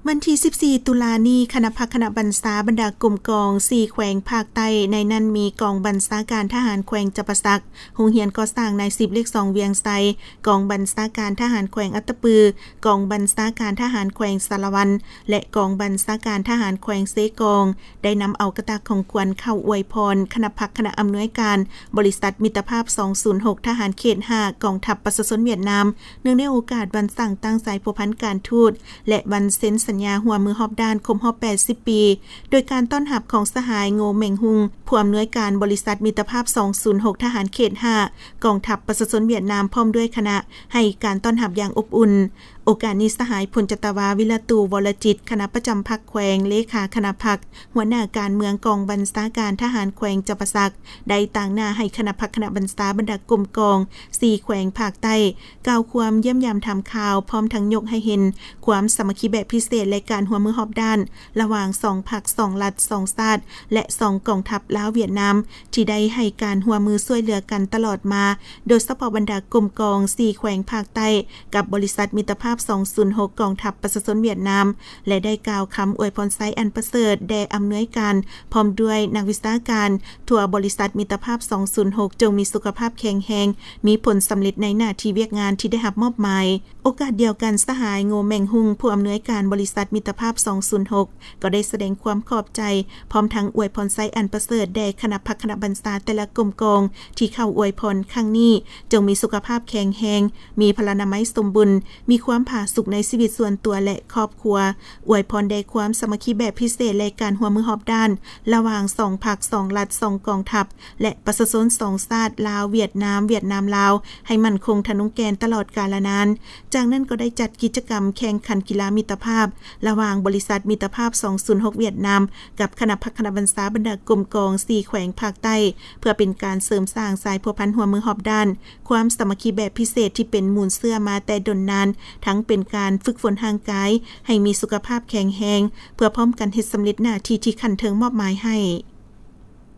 ວັນທີສິບສີ່ ຕຸລານີ້, ຄະນະພັກຄະນະບັນຊາບັນດາກົມກອງ ສີ່ແຂວງພາກໃຕ້, ໃນນັ້ນມີກອງບັນຊາການທະຫານແຂວງຈຳປາສັກ, ໂຮງຮຽນກໍ່ສ້າງນາຍສິບເລກສອງວຽງໄຊ, ກອງບັນຊາການທະຫານແຂວງອັດຕະປື, ກອງບັນຊາການທະຫານແຂວງສາລະວັນ ແລະ ກອງບັນຊາການທະຫານແຂວງເຊກອງ ໄດ້ນຳເອົາກະຕ່າຂອງຂວັນເຂົ້າອວຍພອນຄະນະພັກຄະນະອຳນວຍການບໍລິສັດມິດຕະພາບສອງສູນຫົກ ທະຫານເຂດຫ້າ ກອງທັບປະຊາຊົນຫວຽດນາມ, ເນື່ອງໃນໂອກາດວັນສ້າງຕັ້ງສາຍພົວພັນການທູດ ແລະ ວັນເຊັນສັນຍາຮ່ວມມືຮອບດ້ານຄົບຮອບແປດສິບປີ, ໂດຍການຕ້ອນຮັບຂອງສະຫາຍ ໂງ ແມັງຮຸງ ຜູ້ອຳນວຍການບໍລິສັດມິດຕະພາບສອງສູນຫົກ ທະຫານເຂດຫ້າ ກອງທັບປະຊາຊົນຫວຽດນາມ ພ້ອມດ້ວຍຄະນະ ໃຫ້ການຕ້ອນຮັບຢ່າງອົບອຸ່ນ. ໂອກາດນີ້ ສະຫາຍ ພົນຈັດຕະວາ ວິລະຕູ ວໍລະຈິດ ຄະນະປະຈຳພັກແຂວງ, ເລຂາຄະນະພັກ, ຫົວໜ້າການເມືອງກອງບັນຊາການທະຫານແຂວງຈຳປາສັກ ໄດ້ຕາງໜ້າໃຫ້ຄະນະພັກຄະນະບັນຊາບັນດາກົມກອງ ສີ່ແຂວງພາກໃຕ້ ກ່າວຄວາມຢ້ຽມຢາມຖາມຂ່າວ, ພ້ອມທັງຍົກໃຫ້ເຫັນຄວາມສາມັກຄີແບບພິເສດ ແລະ ການຮ່ວມມືຮອບດ້ານ ລະຫວ່າງສອງພັກ, ສອງລັດ, ສອງຊາດ ແລະ ສອງກອງທັບ ລາວ-ຫວຽດນາມ ທີ່ໄດ້ໃຫ້ການຮ່ວມມືຊ່ວຍເຫຼືອກັນຕະຫຼອດມາ, ໂດຍສະເພາະບັນດາກົມກອງ ສີ່ແຂວງພາກໃຕ້ ກັບບໍລິສັດມິດຕະພາບສອງສູນຫົກ ກອງທັບປະຊາຊົນຫວຽດນາມ ແລະ ໄດ້ກ່າວຄຳອວຍພອນໄຊອັນປະເສີດແດ່ອຳນວຍການ ພ້ອມດ້ວຍນັກວິຊາການທົ່ວບໍລິສັດມິດຕະພາບສອງສູນຫົກ ຈົ່ງມີສຸຂະພາບແຂງແຮງ, ມີຜົນສຳເລັດໃນໜ້າທີ່ວຽກງານທີ່ໄດ້ຮັບມອບໝາຍ. ໂອກາດດຽວກັນ, ສະຫາຍ ໂງ ແມັງຮຸງ ຜູ້ອຳນວຍການບໍລິສັດມິດຕະພາບສອງສູນຫົກ ກໍໄດ້ສະແດງຄວາມຂອບໃຈ ພ້ອມທັງອວຍພອນໄຊອັນປະເສີດແດ່ຄະນະພັກຄະນະບັນຊາແຕ່ລະກົມກອງທີ່ເຂົ້າອວຍພອນຄັ້ງນີ້, ຈົ່ງມີສຸຂະພາບແຂງແຮງ, ມີພະລານາໄມສົມບູນ, ມີຄວາມຜາສຸກໃນຊີວິດສ່ວນຕົວ ແລະ ຄອບຄົວ. ອວຍພອນແດ່ຄວາມສາມັກຄີແບບພິເສດ ແລະ ການຮ່ວມມືຮອບດ້ານ ລະຫວ່າງສອງພັກ, ສອງລັດ, ສອງກອງທັບ ແລະ ປະຊາຊົນສອງຊາດ ລາວ-ຫວຽດນາມ, ຫວຽດນາມ-ລາວ ໃຫ້ໝັ້ນຄົງທະນົງແກ່ນຕະຫຼອດການລະນານ. ຈາກນັ້ນກໍໄດ້ຈັດກິດຈະກຳແຂ່ງຂັນກິລາມິດຕະພາບ ລະຫວ່າງບໍລິສັດມິດຕະພາບສອງສູນຫົກຫວຽດນາມ ກັບຄະນະພັກຄະນະບັນຊາບັນດາກົມກອງ ສີ່ແຂວງພາກໃຕ້ ເພື່ອເປັນການເສີມສ້າງສາຍພົວພັນຮ່ວມມືຮອບດ້ານ, ຄວາມສາມັກຄີແບບພິເສດທີ່ເປັນມູນເຊື້ອມາແຕ່ດົນນານ, ທັງເປັນການຝຶກຝົນຮ່າງກາຍໃຫ້ມີສຸຂະພາບແຂງແຮງ ເພື່ອພ້ອມກັນເຮັດສຳເລັດໜ້າທີ່ທີ່ຂັ້ນເທິງມອບໝາຍໃຫ້.